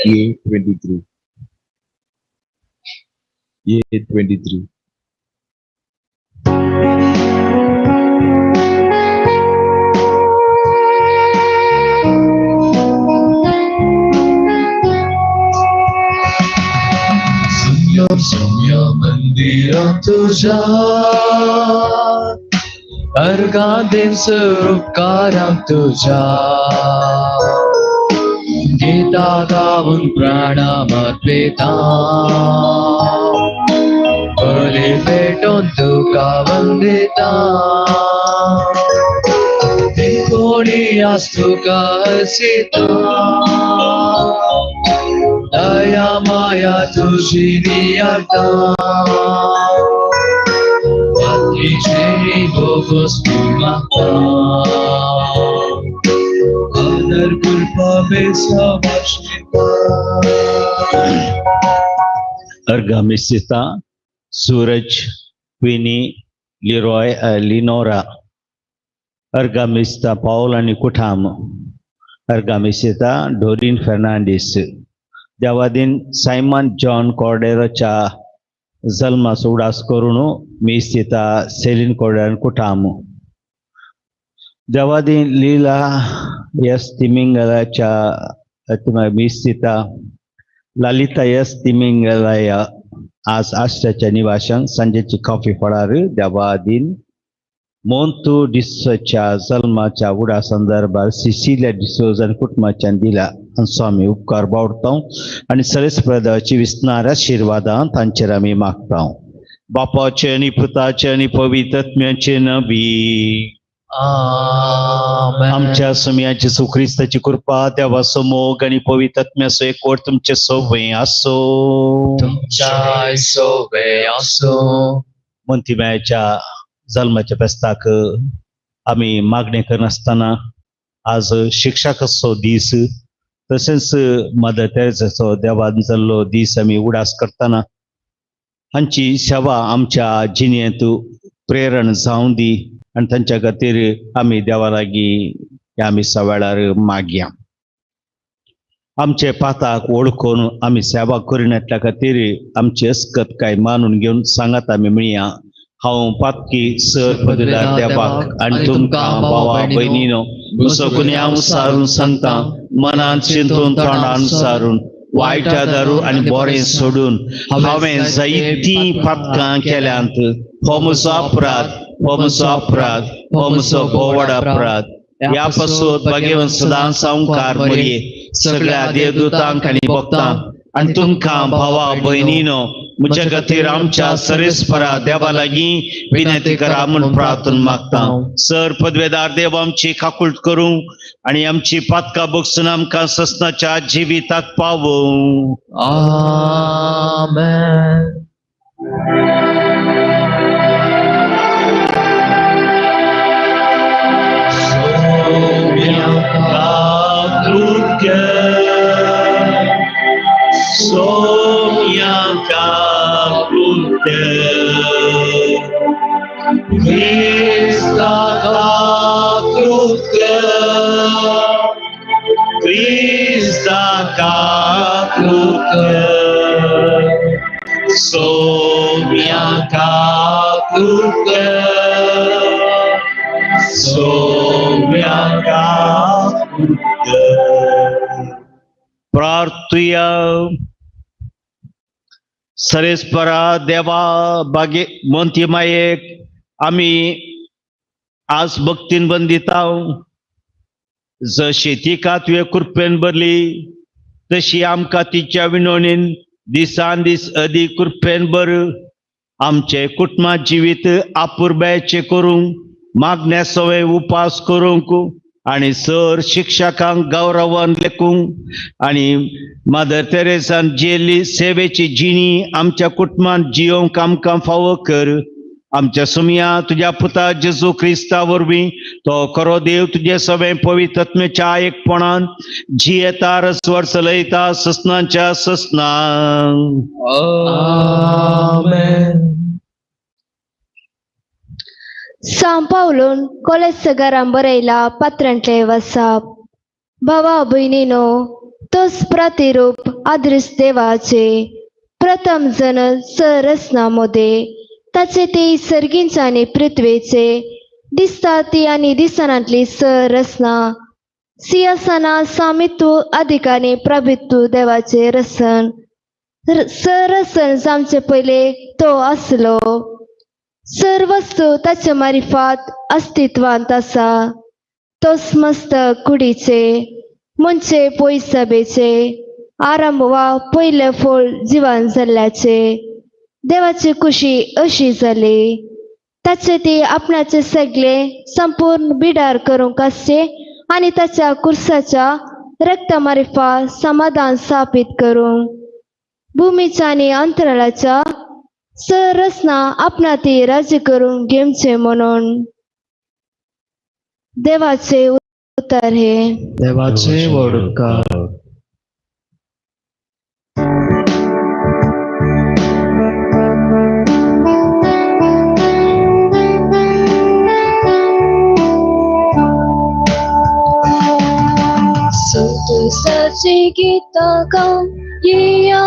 A23. A23. Soumya मंदिरां तुझ्या अर्घां दिवस उपकारां तुझ्या गीता गाऊन प्राणामर्पिता बली भेटून तुका वंदिता कोणी आस तुका हसिता दया माया तुझी नियार्ता भोगोस मागता आदर कृपा बेसवाशिता. अर्घा मिसिता सूरज क्विनी लिरॉय लिनोरा. अर्घा मिस्ता पावल आनी कुठाम. अर्घा मिसिता Dorian Fernandes. Devadin Simon John कॉर्डेरोच्या जल्माचो उडास करून मिस्तिता सेलीन कॉर्डेर कुठाम. देवादीन लीला एस तिमिंगलाच्या मिस्तिता ललिता एस तिमिंगलाया आज आश्राच्या निवाशान सांजेची कॉफी फळार. देवादीन मोंतू डिसोच्या जल्माच्या उडा संदर्भार सिसिलिया डिसोज आनी कुटुंबाच्यान दिला आनी स्वामी उपकार बावडता आनी सरेस प्रदाची विसनार आशिर्वादां तांचेर आमी मागता. बापाचे आनी पुताचे आनी पवित्र नबी. आमेन. आमच्या सुमयाची सुख्रिस्ताची कृपा देवाचो मोग आनी पवित्र आत्म्याचो एकवट तुमचे सोबे आसो. तुमच्या सोबे आसो. मंतिमायाच्या जल्माच्या फेस्ताक आमी मागणें करनासतना आज शिक्षकाचो दीस तशेंच मदर तेरेसाचो देवान जाल्लो दीस आमी उडास करतना हांची सेवा आमच्या जिणेंत प्रेरण जावं दी आनी तांच्या खातीर आमी देवा लागीं ह्या मिसा वेळार मागया. आमचे पाताक वळखून आमी सेवा करिनातल्या खातीर आमची अस्कत काय मानून घेवन सांगात आमी मेळया. हांव पातकी सर पदवीदार देवाक आनी तुमकां भावा भयणीनो म्हजो गुन्यांव सारून सांगता मनान चिंतून तोंडान सारून वायटा दारू आनी बोरें सोडून हांवें जायतीं पातकां केल्यांत. हो म्हजो अपराध, हो म्हजो अपराध, हो म्हजो भोव अपराध. ह्या पासून भाग्यवंत सदां सावकार मरये सगळ्या देवदूतांक आनी भक्तांक आनी तुमकां भावा भयणीनो म्हज्या खातीर आमच्या सरेस्परा देवा लागीं विनंती करा म्हूण प्रार्थना मागता. सर पदवेदार देव आमची काकूट करूं आनी आमची पातकां बगसून आमकां ससनाच्या जिविताक पावोवं. आमेन. सोम्या क्रिस्ता काकृत कर, क्रिस्ता काकृत कर, सोम्या काकृत कर, सोम्या काकृत कर. प्रार्थुया. सरेस्परा देवा बागे मोंती मायेक आमी आज भक्तीन बंदिताव. जशी तिका तुवें कृपेन भरली तशी आमकां तिच्या विनवणीन दिसान दीस अदीक कृपेन भर. आमचे कुटुंबा जिवीत आपुरबायेचें करूंक, मागण्या सवय उपास करूंक आनी सर शिक्षकांक गौरवान लेखूंक आनी मदर तेरेसान जियेल्ली सेवेची जिणी आमच्या कुटुंबान जियोवंक आमकां फावो कर. आमच्या सुमया तुज्या पुता जेजू क्रिस्ता वरवीं तो खरो देव तुजे सगळें पवित्रत्मेच्या एकपणान जियेता रसवर चलयता ससनाच्या ससनां. आमेन. सांव पावलून कोलेसगरां बरयला पात्रांतले वसाप. भावा भयणीनो, तोच प्रतिरूप आदृश देवाचे प्रथम जन सरसना मोदे ताचे ते सर्गींचे आनी पृथ्वेचे दिसता ती आनी दिसनांतली सरसना सिंहासना सामित्व अधिकानी प्रभित्व देवाचे रसन सरसन जामचे पयले तो आसलो. सर्वस्तू ताचे मारिफात अस्तित्वांत आसा. तोच मस्त कुडीचे म्हणजे पयसबेचे आरंभ वा पयले फळ जिवन जाल्ल्याचे देवाची खुशी अशी जाली ताचे ती आपणाचे सगळे संपूर्ण बिडार करूंक आसचे आनी ताच्या कुर्साच्या रक्ता मारिफा समाधान स्थापीत करूंक भुमीच्या आनी अंतराळाच्या सरसना आपणा ती राज्य करून घेवचे म्हणून. देवाचे उतर हे. देवाचे व्हड उपकार. संतोषाची गीतां गावन येया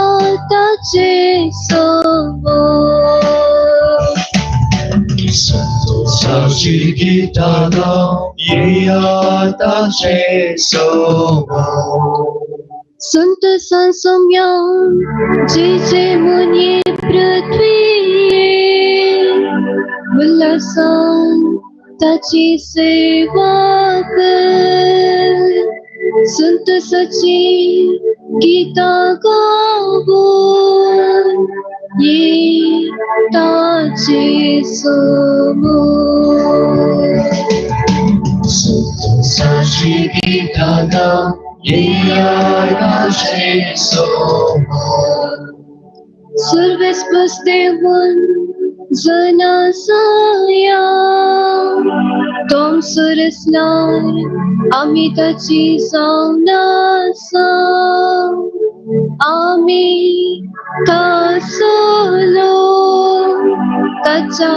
ताचे समोर. संतोषाची गीतां गावन येया ताचे समोर. संतोषान सोम्यान जे जे मुनये पृथ्वीये उल्हासान ताची सेवा कर. संतोषाची गीतां गावन ये ताचे समोर. संतोषाची गीतां गावन येया ताचे समोर. सर्वेस्पस देवन जनासाया तोम सुरसनार आमी ताची जावन आसा. आमी तासलो ताच्या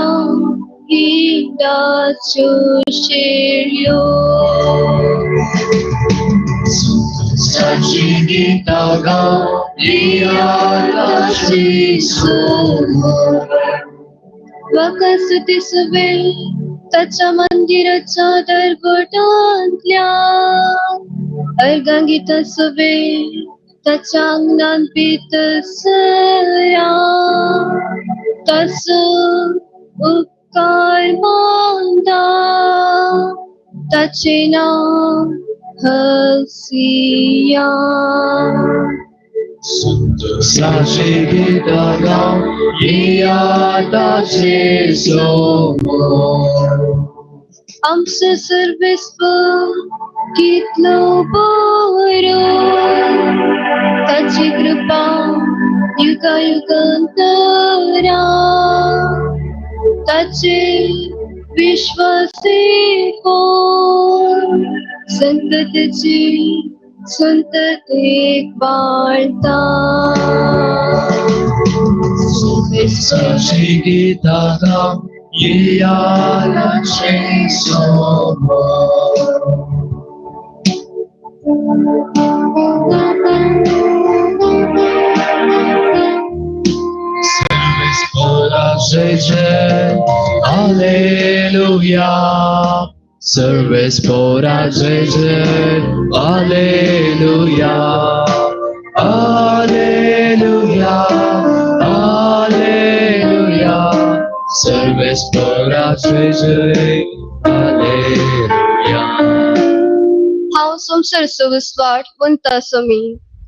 हिताच्यो शेळयो. संतोषाची गीतां गावन येया ताचे समोर. म्हाका स्तुती ताच्या मंदिराच्या दरवटांतल्या अर्गां गीतां सुवे ताच्या आंगणान पितसरा. ताचो उपकार मानता ताचें नांव हसिया. संतोषाची गीतां गावन येया ताचे समोर. आमचो सर्वेस्व कितलो बरो ताची कृपा युगा युगांतरा. ताचे विश्वासे कोण संततीची संततेक पाळता. संतोषाची गीतां गावन 一样轻松Hallelujah, service for our Hallelujah, Hallelujah, Hallelujah, service for our Hallelujah. हांव संवसाराचो उजवाड वंत आसो मी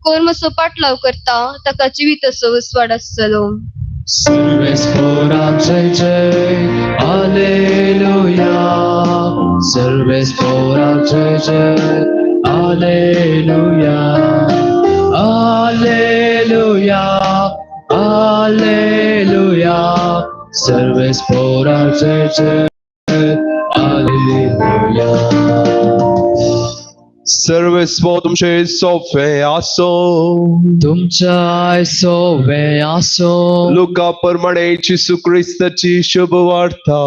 कोण म्हजो पाटलाव करता ताका जिवीताचो उजवाड आसतलो. Service for our Hallelujah, service for our Hallelujah, Hallelujah, Hallelujah, service for our Hallelujah. सर्वेस्पर तुमचे सोफे आसो. तुमच्या सोवे आसो. लुका प्रमाणे जेसू क्रिस्ताची शुभ वार्ता.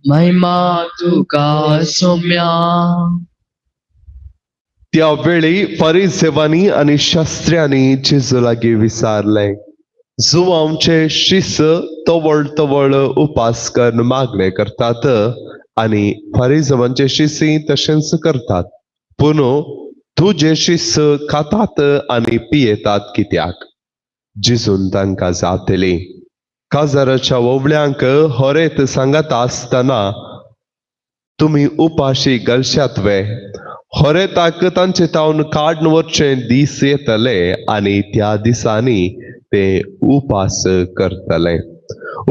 महिमा तुका सोम्या. त्या वेळी फरिसेवांनी आनी शास्त्र्यांनी जेजू लागीं विचारलें, जुवांचे शिस तवळ तवळ उपास करून मागणे करतात आनी फरिजवांचे शिसी तशेंच करतात, पूण तुजे शिस खातात आनी पियेतात कित्याक? जेजून तांकां जाप दिली, काजाराच्या वोवळ्यांक होरेत सांगता आसतना तुमी उपाशी घालशात वे? होरेताक तांचे तावन काडून वचचे दीस येतले आनी त्या दिसांनी ते उपास करतले.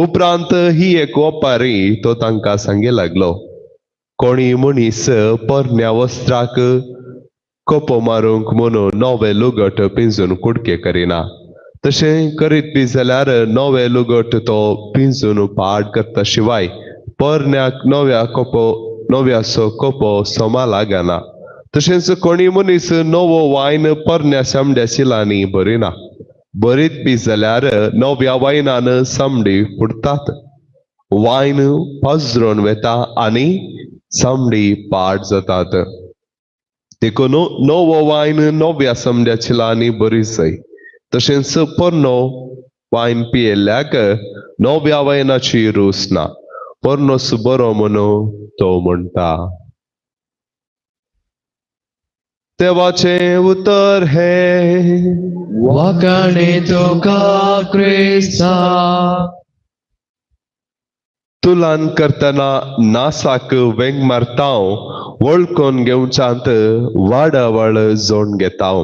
उपरांत ही एक ओपारी तो तांकां सांगे लागलो, कोणी मनीस पोरण्या वस्त्राक कोपो मारूंक म्हणून नवें लुगट पिंजून कुडके करिना. तशें करीत बी जाल्यार नवें लुगट तो पिंजून पाड करता, शिवाय पोरण्याक नव्या कोपो नव्याचो कोपो समा लागना. तशेंच कोणी मनीस नवो वायन पोरण्या सामड्या शिलांनी भरिना. बरीत बी जाल्यार नव्या वायनान सामडी फुटतात, वायन पजरोन वेता आनी सामडी पाड जातात. देखून नवो वायन नव्या समड्या शिलांनी बरी जाय. तशेंच पोरनो वायन पियेल्ल्याक नव्या वायनाची रूच ना, पोरनोच बरो म्हणून तो म्हणटा. देवाचें उतर हें. वाखाणे तुका क्रिस्ता. तुलन करतना नासाक वेंग मारताव, वळखून घेवच्यांत वाडावळ जोड घेताव.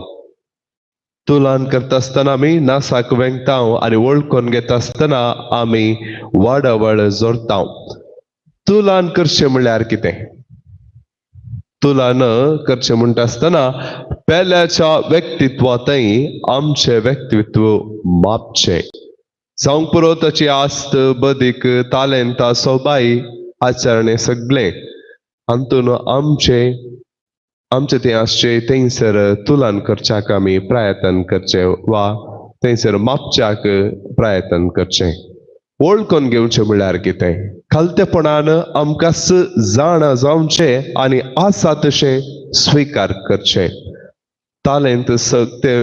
तुलन करता आसतना आमी नासाक वेंगताव आनी वळखून घेता आसतना आमी वाडावळ जोडताव. तुलन करचें म्हणल्यार कितें? तुलन करचें म्हणटा आसतना पेल्याच्या व्यक्तित्वांतय आमचें व्यक्तित्व मापचें. जावंक पुरो ताची आस्त, बदीक, तालेंता, सोबाई, आचरणे सगळें हातून आमचें आमचें तें आसचें. थंयसर तुलन करच्याक आमी प्रयत्न करचें वा थंयसर मापच्याक प्रयत्न करचें. वळखून घेवचें म्हणल्यार कितें? खालतेपणान आमकां जाणा जावचें आनी आसा तशें स्विकार करचें. तालेंत ते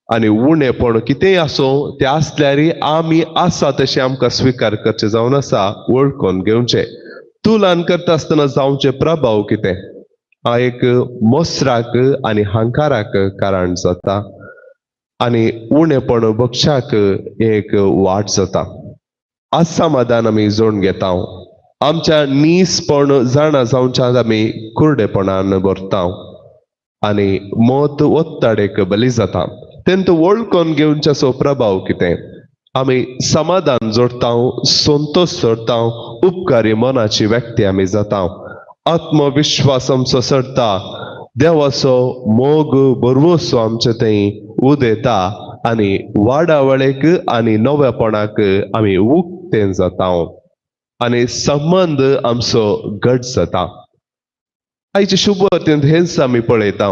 आनी उणेपण कितेंय आसूं, तें आसल्यार आमी आसा तशें आमकां स्विकार करचें जावन आसा वळखून घेवचें. तुलन करता आसतना जावचें प्रभाव कितें? हा एक मोसराक आनी हांकाराक कारण जाता आनी उणेपण बक्षाक एक वाट जाता. असमाधान आमी जोडून घेता, आमच्या नीसपण जाणा जावच्यान आमी कुरडेपणान भरता आनी मत ओत्ताडेक बली जाता. तेंत वळखून घेवच्याचो प्रभाव कितें? आमी समाधान जोडता, संतोश जोडता, उपकारी मनाची व्यक्ती आमी जाता, आत्मविश्वास आमचो चडटा, देवाचो मोग भरवसो आमचे थंय उदेता आनी वाडावळेक आनी नवेपणाक आमी उक्तें जाता आनी संबंद आमचो घट जाता. आयचे शुभवार्तेंत हेंच आमी पळयता.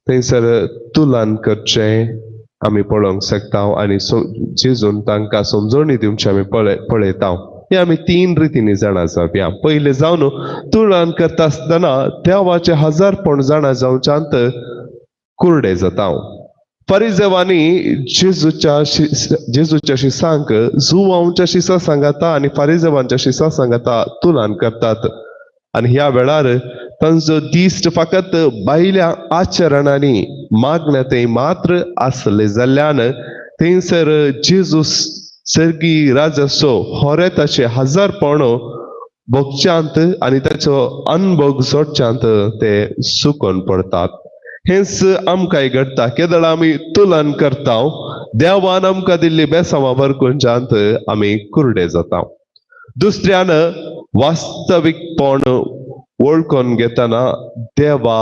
थंयसर तुलन करचें आमी पळोवंक शकता आनी जेजून तांकां समजवणी दिवची आमी पळयता. हे आमी तीन रितींनी जाणा जावया. पयलें जावन तुळान करता आसतना देवाचे हजारपण जाणा जावच्यांत कुर्डे जाता. फारिजेवांनी जेजूच्या शिसांक जुवांच्या शिसा सांगाता आनी फारिजेवांच्या शिसा सांगाता तुलन करतात आनी ह्या वेळार तांचो दिश्ट फकत भायल्या आचरणांनी मागण्या थंय मात्र आसले जाल्ल्यान थंयसर जेजू सर्गी राजाचो होरेताचे हजारपण भोगच्यांत आनी ताचो अनभोग जोडच्यांत ते सुकोन पडतात. हेंच आमकांय घडटा केदळ आमी तुलन करता देवान आमकां दिल्ली बेसांवां भरकुंच्यात आमी कुर्डे जाता. दुसऱ्यान वास्तवीकपण वळखून घेतना देवा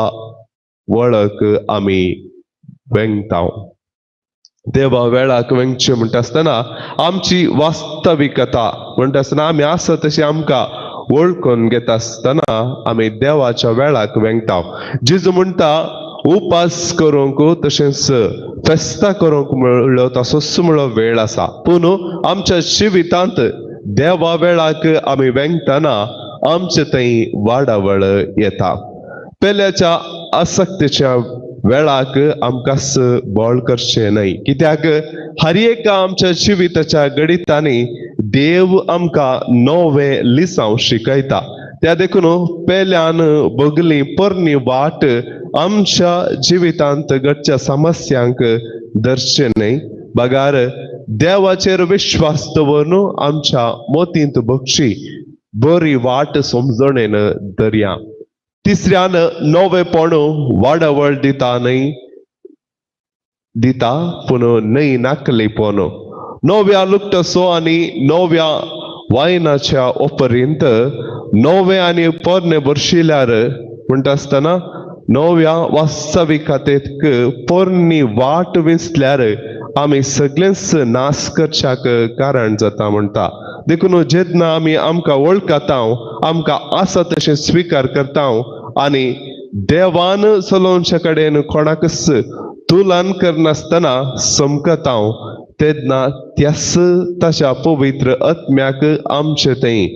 वळख आमी वेंगता. देवा वेळाक वेंगचे म्हणटा आसतना आमची वास्तविकता म्हणटा आसतना आमी आसा तशी आमकां वळखून घेता आसतना आमी देवाच्या वेळाक वेंगता. जेजू म्हणटा उपास करूंक तशेंच फेस्तां करूंक म्हणलो तसोच म्हणलो वेळ आसा, पूण आमच्या जिवितांत देवा वेळाक आमी वेंगतना आमचे थंय वाडावळ येता. पेल्याच्या आसक्तेच्या वेळाक आमकांच बळ करचें न्हय, कित्याक हर एका आमच्या जिविताच्या घडितांनी देव आमकां नवें लिसांव शिकयता. त्या देखून पेल्यान बगली पोरणी वाट आमच्या जिवितांत घडच्या समस्यांक धरचें न्हय, बगार देवाचेर विश्वास दवरून आमच्या मोतींत बगची बरी वाट समजणेन दर्या. तिसऱ्यान नवेपण वाडावळ दिता न्हय दिता पूण न्हय नाकलेपण. नव्या लुकटसो आनी नव्या वायनाच्या ओपरींत नवे आनी पोरणे बरशिल्यार म्हणटा आसतना नव्या वास्तविकतेक पोरणी वाट विंचल्यार आमी सगळेंच नाश करच्याक कारण जाता म्हणटा. देखून जेन्ना आमी आमकां वळखता आमकां आसा तशें स्विकार करता आनी देवान चलोवच्या कडेन कोणाकच तुलन करनासतना समकता तेन्ना त्याच ताच्या पवित्र आत्म्याक आमचे थंय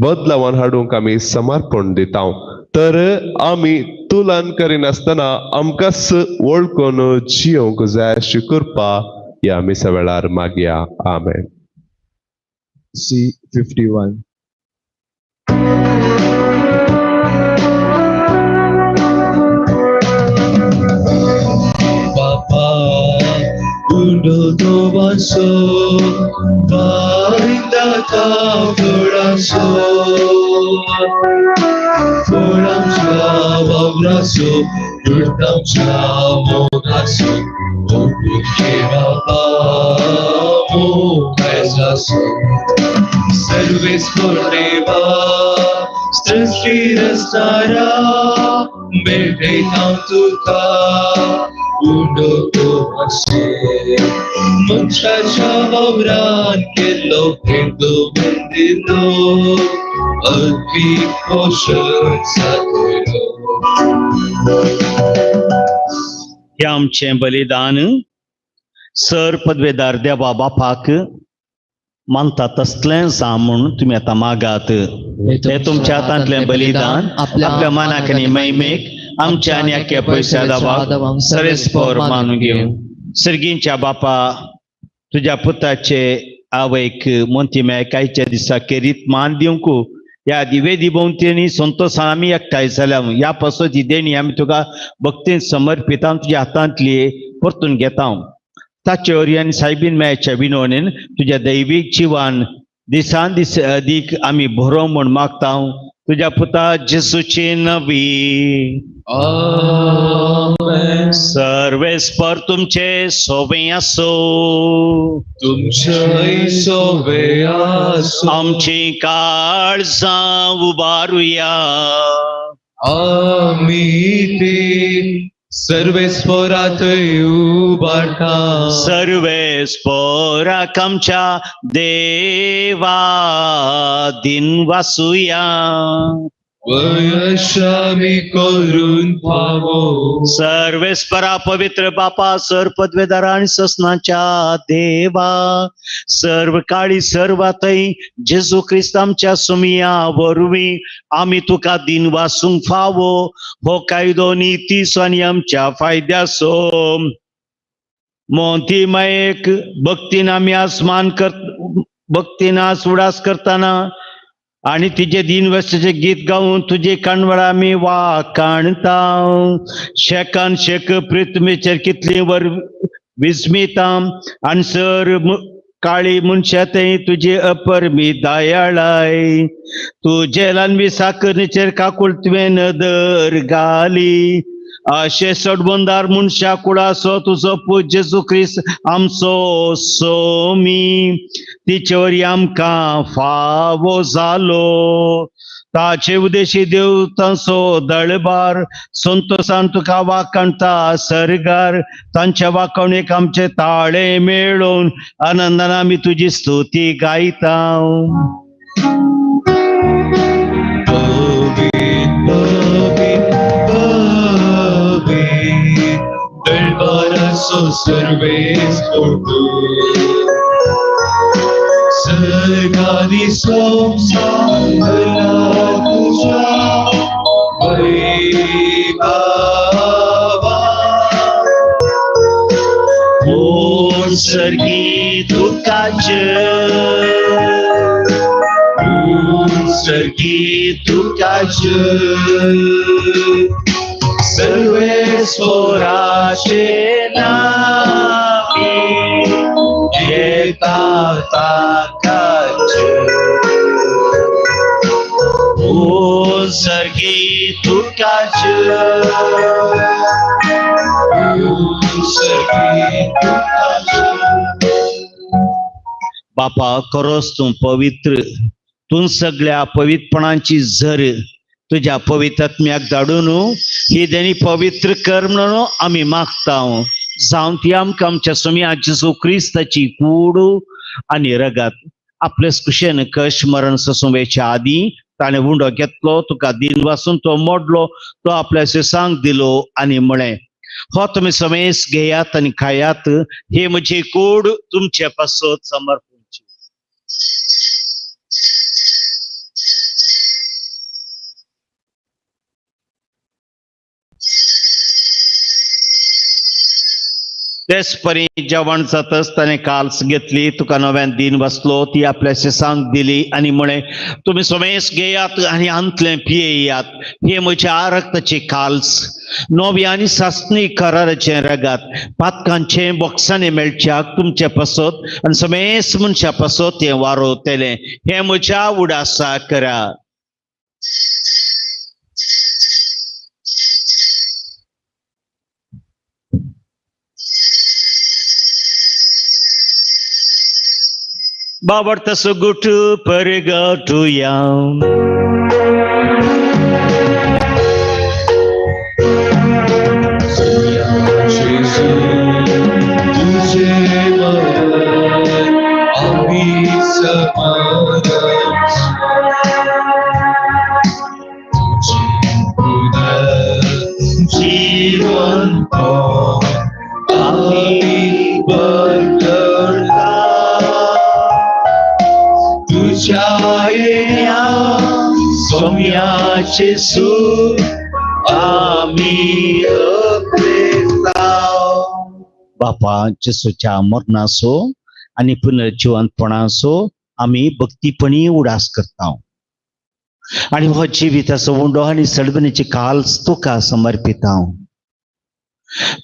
बदलावान हाडूंक आमी समर्पण दिता. तर आमी तुलन करिनासतना आमकांच वळखून जियोंक जाय अशी कृपा ह्या मिसा वेळार मागया. आमेन. C51. Papa, uno dovaso, parinda corazo, corazo abrazo, yurtam chamogazo, Service for Deva, Srishti Rastara, Bete Tautuka, Undo Tomase, Muncha Chavavran, Kilo Pindu Mendino, Advi Koshan Saturo. हे आमचें बलिदान सर पदवेदार देवा बापाक मानता तसलें जावं म्हूण तुमी आतां मागात. हे तुमच्या हातांतलें बलिदान आपल्या मनाक आनी महिमेक आमच्या आनी आख्या पयशा दावाक सरेस्पोर मानून घेवं. सर्गींच्या बापा, तुज्या पुताचे आवयक मोंती मेळकायच्या दिसा केरीत मान दिवंक ह्या दिवेदी भोंवतणी संतोशान आमी एकठांय जाल्या. ह्या पासत ही देणी आमी तुका भक्तीन समर्पिता तुज्या हातांतली परतून घेता. ताचे वरवीं आनी सायबीन मेळच्या विनवणेन तुज्या दैवीक जिवान दिसान दीस दीक आमी भरोवंक म्हूण मागता. तुज्या पुता जेसूची नवी आमेन. सर्वेस्पर तुमचे सोबे आसो, तुमचेय सोबे आसो. आमची काळजां उबारुया. आमी ती सर्वेस्परातय उबारता. सर्वेस्पराक आमच्या देवा दिन वासुया. वयशामी करून फावो. सर्वेस्परा पवित्र बापा, सर पदवेदारा आणि ससनाच्या देवा, सर्व काळी सर्वातय जेजू क्रिस्त आमच्या सुमिया वरवीं आमी तुका दिन वासूंक फावो. हो कायदो नितीचो आनी आमच्या फायद्याचो. मोती मायेक भक्तीन आमी आसमान कर भक्तीन आस उडास करतना आणि तिजे दिनवस्तीचे गीत गाऊन तुझे काणवळा आमी वाकाणता. शेकान शेक पृथ्वीचेर कितली वर विस्मिता आनी सर काळी मनशा थंय तुजी अपरमी दयाळाय. तुजे ल्हानवी साकरणीचेर काकूळ तुवें नदर घाली. अशें सडबंदार मनशा कुळाचो तुजो पूत जेजू क्रिस्त आमचो सोमी तिचे वरी आमकां फावो जालो. ताचे उदेशी देवतांचो दळबार संतोसान तुका वाकाणता सरगार. तांच्या वाकवणेक आमचे ताळे मेळोवन आनंदान आमी तुजी स्तुती गायता. दळबाराचो सर्वेस फोटो सर्गानी संसारा तुझ्या वैभवा. कोण सर्गी तुकाच, कोण सर्गी तुकाच, सर्वेस्वराचे नामी येता ताकाच. कोण सर्गी तुकाच, कोण सर्गी तुकाच. बापा खरोच तूं पवित्र, तूं सगळ्या पवित्रपणाची झर तुज्या पवित्र आत्म्याक धाडून ही देणी पवित्र कर म्हणून आमी मागता. जावन ती आमकां आमच्या सोम्या जेजू क्रिस्ताची कूड आनी रगत. आपले कुशेन कश मरण सोसूं आदीं ताणें उंडो घेतलो, तुका दिन वासून तो मोडलो, तो आपल्या शिसांक दिलो आनी म्हळें, हो तुमी समेस घेयात आनी खायात, ही म्हजी कूड तुमचे पासत समर्पणची. तेच परी जेवण जातच ताणें काल्स घेतली, तुका नव्यान दिन बसलो, ती आपल्या शिसांक दिली आनी म्हळें, तुमी समेस घेयात आनी आंतलें पियेयात, हे म्हज्या रक्ताची काल्स, नवी आनी सासणी कराराचें रगात, पातकांचें बोक्सांनी मेळच्याक तुमचे पासत आनी समेस मनशा पासत तें वारोवतलें. हें म्हज्या उडासा करा. बाबडता सुगुट परगटुया. जेजू तुझे मरण आम्ही समरण, तुझे पुनर्जीवनपण आम्ही परगटता. तुझ्या येण्या सोम्याचे सूर आमी अपेक्षता. बापा जेसूच्या मरणाचो आनी पुनर्जिवंतपणाचो आमी भक्तीपणी उडास करता आनी हो जिविताचो उंडो आनी सडबणीची काल्स तुका समर्पिता.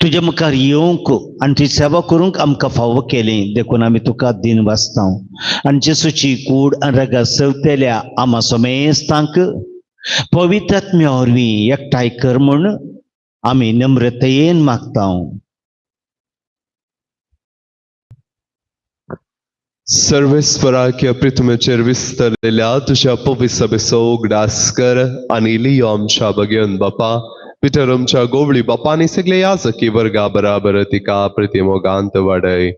तुज्या मुखार येवंक आनी तुजी सेवा करूंक आमकां फावो केली देखून आमी तुका दिन वाचता. आनी जेसूची कूड आनी रगत सवतेल्या आमा समेस्तांक पवित्र आत्म्या वरवीं एकठांय कर म्हूण आमी नम्रतयेन मागता. सर्वेस्पराक्य पृथ्वीचेर विस्तरलेल्या तुज्या पवित्र उगडास कर आनी लियो आमच्या बगेवन बापा पिटर आमच्या गोवळी बापानी सगळे याजकी वर्गा बराबर तिका प्रतिमोगांत वाडय.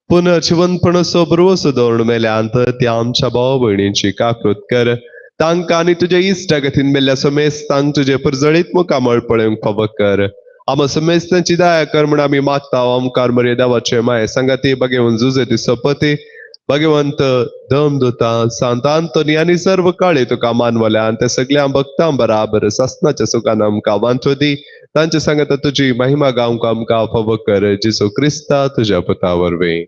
पुनर्जिवनपणाचो बरवसो दवरून मेल्यांत त्या आमच्या भाव भयणींची काकृत कर तांकां आनी तुजे इश्टागतीन मेल्ल्या समेस्तांक तुजे परजळीत मुखामळ पळोवंक फावो कर. आमा समेस्तांची दया कर म्हूण आमी मागता. ओमकार मरे देवाचे माये सांगाती भगवंत जुजे सपती भगवंत दम दुता सांत आंतोनी आनी सर्व काळे तुका मानवल्या आनी ते सगळ्या भक्तां बराबर सासनाच्या सुखान आमकां वांचो दी. तांचे सांगाता तुजी महिमा गावंक आमकां फावो कर. जेजू क्रिस्ता तुज्या पुता वरवीं.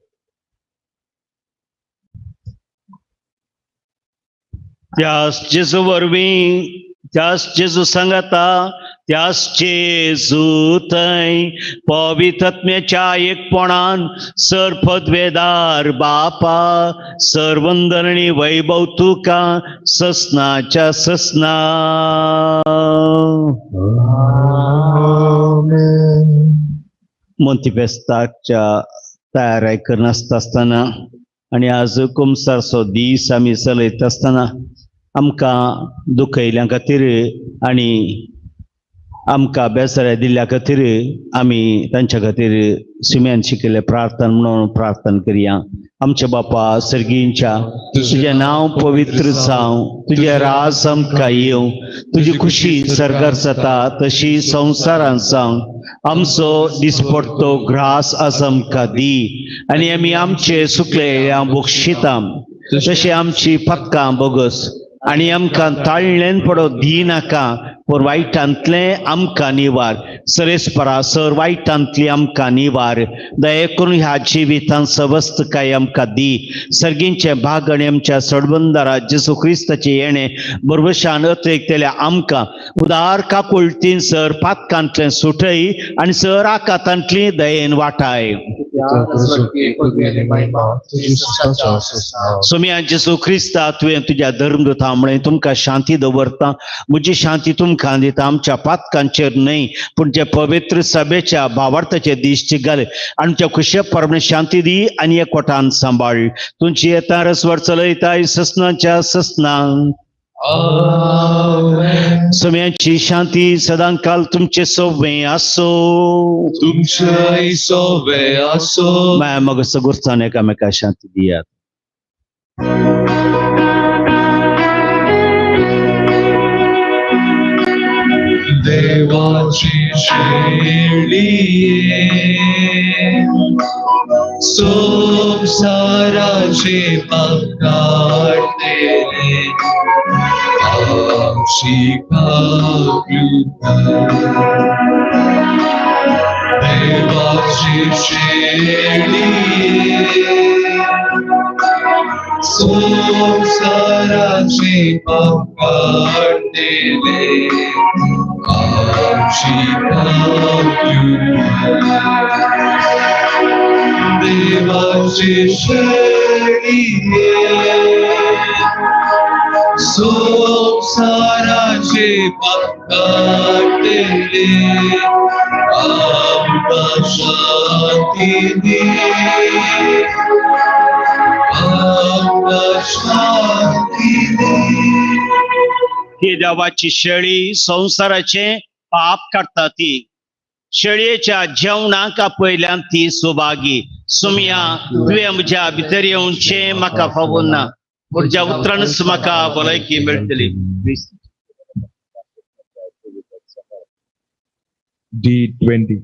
त्यास जेजू वरवीं, त्यास जेजू सांगाता, त्यास जेजू थंय पवित्रत्म्याच्या एकपणान सर पदवेदार बापा सरवंदनी वैभव तुका ससनाच्या ससना. मोंतिफेस्ताच्या तयाराय करनासता आसतना आनी आज कुमसारचो दीस आमी चलयता आसतना आमकां दुखयल्या खातीर आनी आमकां बेसऱ्या दिल्ल्या खातीर आमी तांच्या खातीर सिमेन शिकिल्ले प्रार्थना म्हणून प्रार्थना करया. आमच्या बापा सर्गींच्या, तुजें नांव पवित्र जावं, तुजें राज आमकां येवं, तुजी खुशी सरकार जाता तशी संवसारांत जावं. आमचो दिसपडतो ग्रास आज आमकां दी आनी आमी आमचे सुकले बक्षिता तशें आमची पक्कां बोगस आनी आमकां ताळ्ळेन पडो दी नाका, पूण वायटांतलें आमकां निवार. सरेस्परा सर वायटांतली आमकां निवार. दया करून ह्या जिवितांत सवस्तकाय आमकां दी. सर्गींचें भाग आनी आमच्या सडबंदारा जेजू क्रिस्ताचें येणें बरवशान अतिरिक्तल्या आमकां उदार काकुळतीन सर पातकांतलें सुटय आनी सर आकातांतली दयेन वाटाय. सोम्या जेजू क्रिस्ता, तुवें तुज्या धर्मदूता म्हळें तुमकां शांती दवरता, म्हजी शांती तुमकां दिता. आमच्या पातकांचेर न्हय पूण जे पवित्र सभेच्या भावार्थाचे दीस घाले आमच्या खुशे परमणे शांती दी आनी एकवटान सांबाळ. तुमची येता रसवर चलयताय ससनाच्या ससना. सोम्याची शांती सदांकाल तुमचे सोवे आसो. तुमचे सोवे आसो. माया मग सगुरसान एकामेका शांती दियात. देवाची शेळी संसाराचे पाप काडतेले आमची कृपा. देवाची शेळी संसाराचे पाप काडतेले आमची कृपा. देवाची शेळी संसाराचे पाप काडतेले आमकां शांती दी, आमकां शांती दी. ही देवाची शेळी संवसाराचे पाप काडटा ती शेळयेच्या जेवणाक आपयल्यान ती सुभागी. सुमया तुवें म्हज्या भितर येवचें म्हाका फावो ना, म्हज्या उतरानच म्हाका भलायकी मेळटली. D20.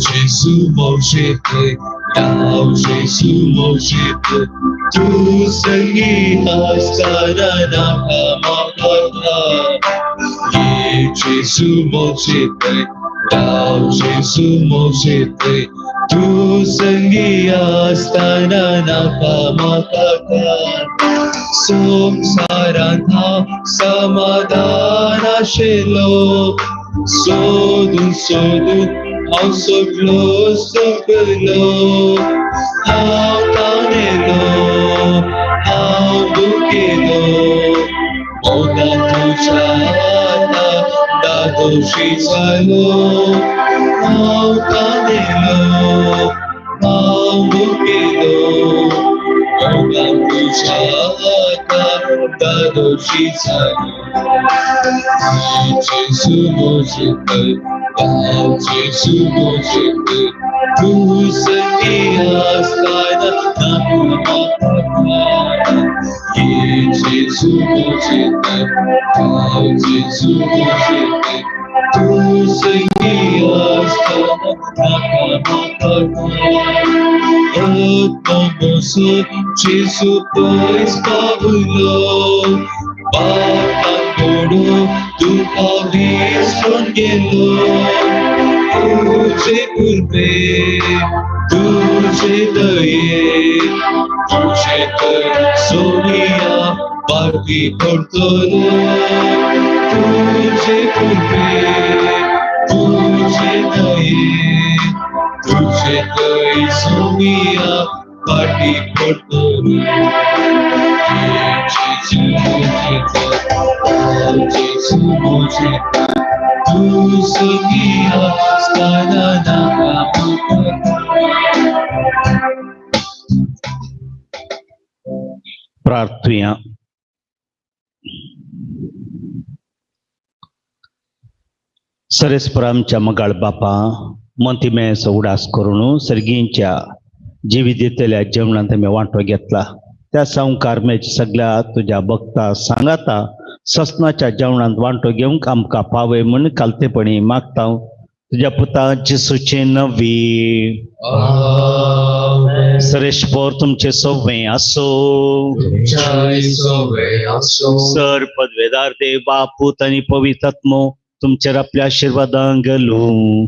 Gesù morgete, Gesù morgete, तूं संगी आसतना नाका म्हाका ये जेसू म्हजे थंय राव जेसू म्हजे थंय तूं संगी आसतना नाका म्हाका संवसारांत हांव समाधान आशिल्लो सोदून सोदून हांव सगलो सोंपलो हांव तानेलो हांव दुखेलो मोगान तुज्या हातान दादोशी जालो हांव तानेलो हांव दुखेलो मोगान तुज्या हातान दादोशी जालो जेसू म्हजे थंय राव जेसू म्हजे थंय तूं संगी आसतना नाका म्हाका ये जेसू म्हजे थंय राव जेसू म्हजे थंय तूं संगी आसतना नाका म्हाका आत्मोसो जेसू पयस पावलो बापान मोडो तुका विसरून गेलो तुझे कृपे तुझे दये तुझे तर सोनिया पाठी पडतलो तुझे कृपे तुझे दये तुझे तर सोनिया पाठी पडतलो जेसू म्हजे तूं संगी आसतना नाका म्हाका प्रार्थुया. सरेस्पर आमच्या मगाळ बापा मोंतीमेस उडास करून सर्गींच्या जिवीत दितल्या जेवणांत आमी वांटो घेतला त्या संवकार मेच सगळ्या तुज्या भक्ता सांगाता ससनाच्या जेवणांत वांटो घेवंक आमकां पावय म्हूण कालतेपणी मागता तुज्या पुता जेसूचे नवी. सरेश्वर तुमचे सव्वे आसो. सर पदवेदार देव बाप पूत आनी पवित्र आत्मो तुमचेर आपल्या आशिर्वादान घालूं.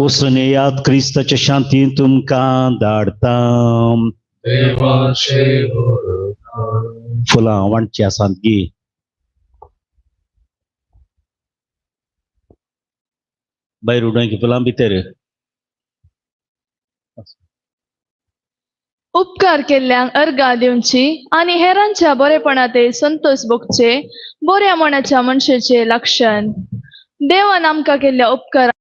वचून येयात क्रिस्ताच्या शांतीन तुमकां धाडता. फुलां वांटची आसात गी. भायर उडोवंक फुलां भितर. उपकार केल्ल्यांक अर्गां दिवची आनी हेरांच्या बरेपणांत संतोष भोगचे बऱ्या मनाच्या मनशेचे लक्षण. देवान आमकां केल्ल्या उपकारांक